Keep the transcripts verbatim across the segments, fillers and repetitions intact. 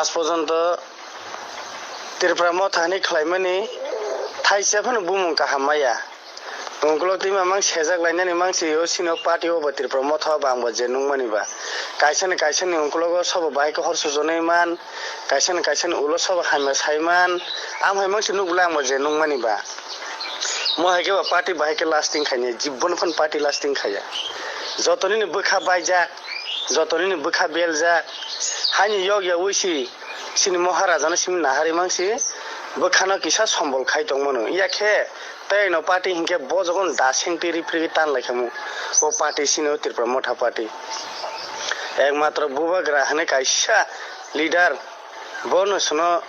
Aaj porjonto Tripura Motha hinwi khlaimani thaisa phano bumung kaham maya. Ungkulok twi mamang sejak lainani mangsi o sini o party o ba Tripura Motha o ba ang bo je nukmani ba. Kaisa ni kaisa ni ungkulogo sobo bahai khe hor sujonwi man, kaisa ni kaisa ni ulo sobo hamya sai man, am hai mangsi nukle ang bo je nukmani ba. Mo hai khe ba party bahai khe lasting khainai, jibon phano party lasting khaiya. Joto nini bwkha baijak, joto nini bwkha beljak, haini yok ya uisi sini Maharaja no simi naharwi mangsi bwkhano kisa sombol khai tongmano. Iya khe tei no party hinkhe bo jogon daseng twi ripri tan lai khamu. O party sini o Tripura Motha party. Ekmatro bubagra hwnwi kaisa leader bono sono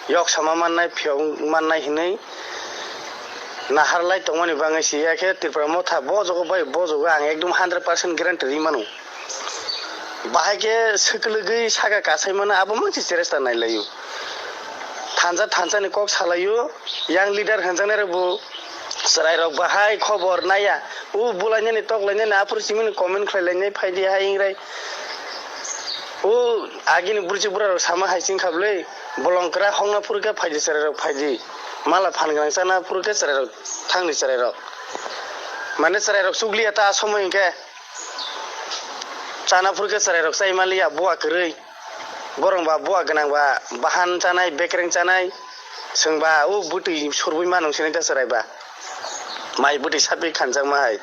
yok sama mannai, phiyok mannai hinwi nahar lai tongmani bangwi si ya khe Tripura Motha bo jogo bai bo jogo ang ekdom hundred percent guarantee rwi mano. Bahai khe swkwlwgwi saka kasai mano, abo mangsi cheresta nai laio. Thansa thansa ni kok salaio, yang leader hwnjaknai rok bo chwrai rok bahai khobor naiya. O bulainani toklainani aphuru simini comment khlai lainai phaidi hai wngrai. O agini bwrwi bwra rok sama hai chwng kha bwlwi, bolong kwra hokna phuru khe phaidi chwrai rok phaidi. Mala phan gwnang chana phuru khe chwrai rok thangdi chwrai rok. Mane chwrai rok chukliya ta somoi hinkhe. Chana phuru khe chwrai rok chai manliya buwa kwrwi. Borong ba buwa gwnang ba bahan chanai, bekreng chanai. Chwng ba o bwtwi surwi mano sini ta chwrai ba. Mai bwtwi sapi khanjakma hai.